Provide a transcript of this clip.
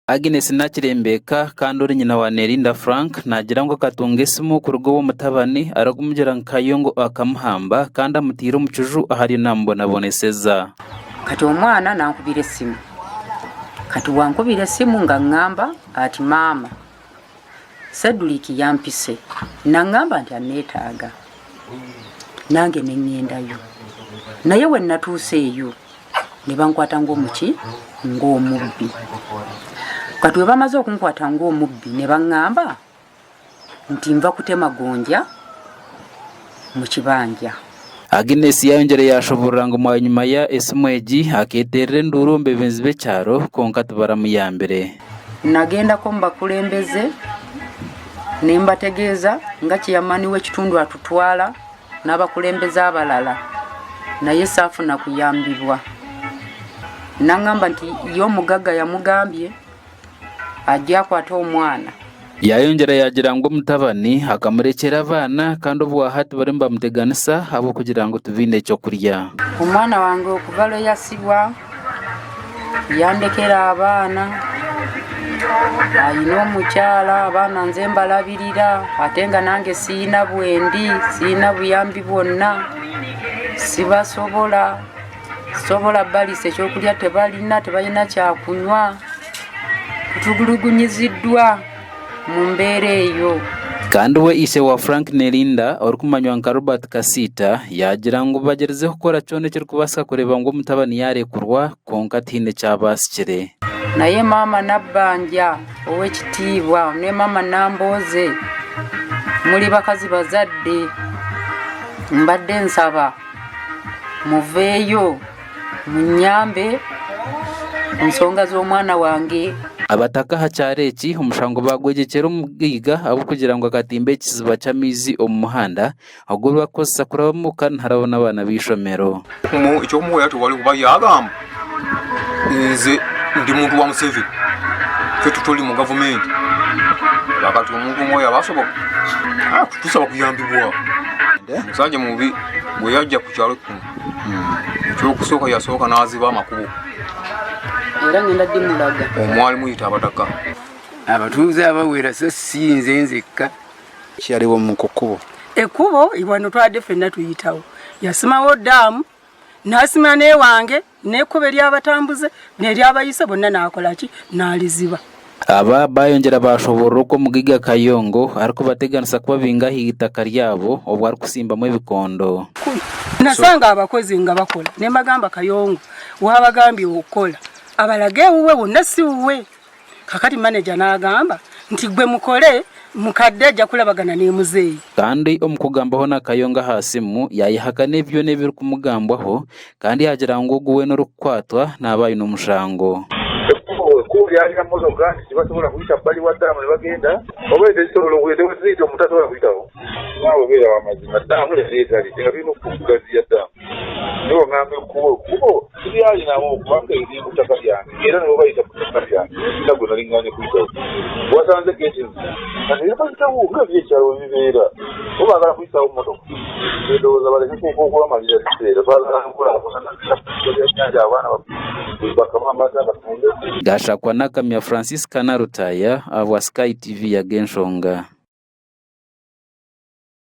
Agnes Nakirembeka kandi ori nyina wa Nerinda Frank naagira ngu akatunga esimu kuruga ow'omutabani arikumugira ngu Kayongo akamuhamba kandi amutaire omu kiju ahu ariyo naamubonaboneseza. Kati omwana nankubira esimu. Kati wankubira esimu nga ngamba ati maama Cedric yampise nangamba nti anetaaga nange nengendayo naye wenatuuse eyo nebankwata ng'omuki ng'omubbi kati webamaze okunkwata ng'omubbi nebangamba nti nva kutema gonja mu kibanja. Agnes yayongyera yashoborora ngu bwanyima ya esimu egi aketerera enduuru omu bebenzi b'ekyaro kwonka tibaramuyambire. Nagendako omu bakulembeze nembategeeza nga ceyamaani w'ekitundu atutwala n'abakulembeze abalala naye saafuna kuyambibwa. Nangamba nti ye omugagga yamugambye ajje akwate omwana. Yayongyera yaagira ngu omutabani akamurekyera abaana kandi obwahati bariyo nibamuteganisa ahabw'okugira ngu tibaine ky'okurya. Omwana wange okuva lwe yasibwa yandekera abaana, aine omukyara abaana nze mbalabirira ate nga nange siina bwendi, siina buyambi bwonna, sibasobola. Sobola balisa ekyokulya tebalina, tebalina kyakunywa, tutulugunyiziddwa mu mbeera eyo. Kandi we ishe wa Frank Nerinda orikumanywa nka Robert Kasiita yaagira ngu bagyerizeho kukora kyona ekirikubaasika kureeba ngu omutabani yaarekurwa kwonka tihaine ekyabaasikire. Naye maama Nabbanja ow'ekitiibwa ne maama Nambooze muli bakazi bazadde mbadde nsaba Muveeyo munyambe ku nsonga z'omwana wange. Abataka aha kyaro eki omushango baagwegyekyera omugaiga ahabw'okugira ngu akatimba ekiziba ky'amaizi omu muhanda ogu barikukozesa kurabamu kandi niharabaho n'abaana b'eishomero. Eky'omuhwera tewali kuba yagamba nze ndi muntu wa Museveni ffe tutuli mu gavumenti kakati omuntu omwoyo aba asoboka tusaba kuyambibwa omusajja mubi bwe yajja ku kyalo kuno ekyokusooka yasooka n'aziba amakubo era ngenda dimulaga omwali muyita abataka abatuuze abawera so si nze nzekka Kiyaliwo mu ku kkubo. Ekkubo wano twadde ffenna tuyitawo, yasimawo ddaamu n'asima n'ewange n'ekkubo ery'abatambuze n'eryabayise bonna n'akola ki n'aliziba. Aba bayongyera bashoborora oku omugaiga Kayongo arikubateganisa kubabinga aha itaka ryabo obwo arikusimbamu ebikondo. Nasanga abakozi nga bakola ne mbagamba Kayongo wabagambye okukola abalage ewuwe wonna si wuwe. Kakati manager n'agamba nti gwe mukole mukadde ajja kulabagana ne muzeeyi. Kandi omu kugambaho na Kayongo aha simu, yaayehakana ebi byona ebirikumugambwaho kandi yaagira ngu ogu weena orikukwatwa naaba aine omushango. Ekkubo lyalina mmotoka nti tebasobola kuyita bbali wa ddaamu ne bagenda oba tezisobola okuyita weziyita omuntu tasobola kuyitawo. Naawe beera wa mazima ddaamu yali etali nga tulina okugaziya ddaamu. Naye ongamba ekkubo ekkubo siryalinawo kubanga eriri ku ttaka lyange era ne bwe bayita ku ttaka lyange sirina gwe nali ŋŋaanye kuyitawo. Wasanze geeti nzibu kati ne bayitawo nga eby'ekyalo bwe bibeera. Bo baagala kuyisaawo mmotoka. Nze ndowooza baleke kubamalira biseera twagala nkulaakulana byannyanja abaana bakame amata batunde. Gashakwa Nakamya Francisca Nalutaaya ahabwa Sky TV Ag'enshonga.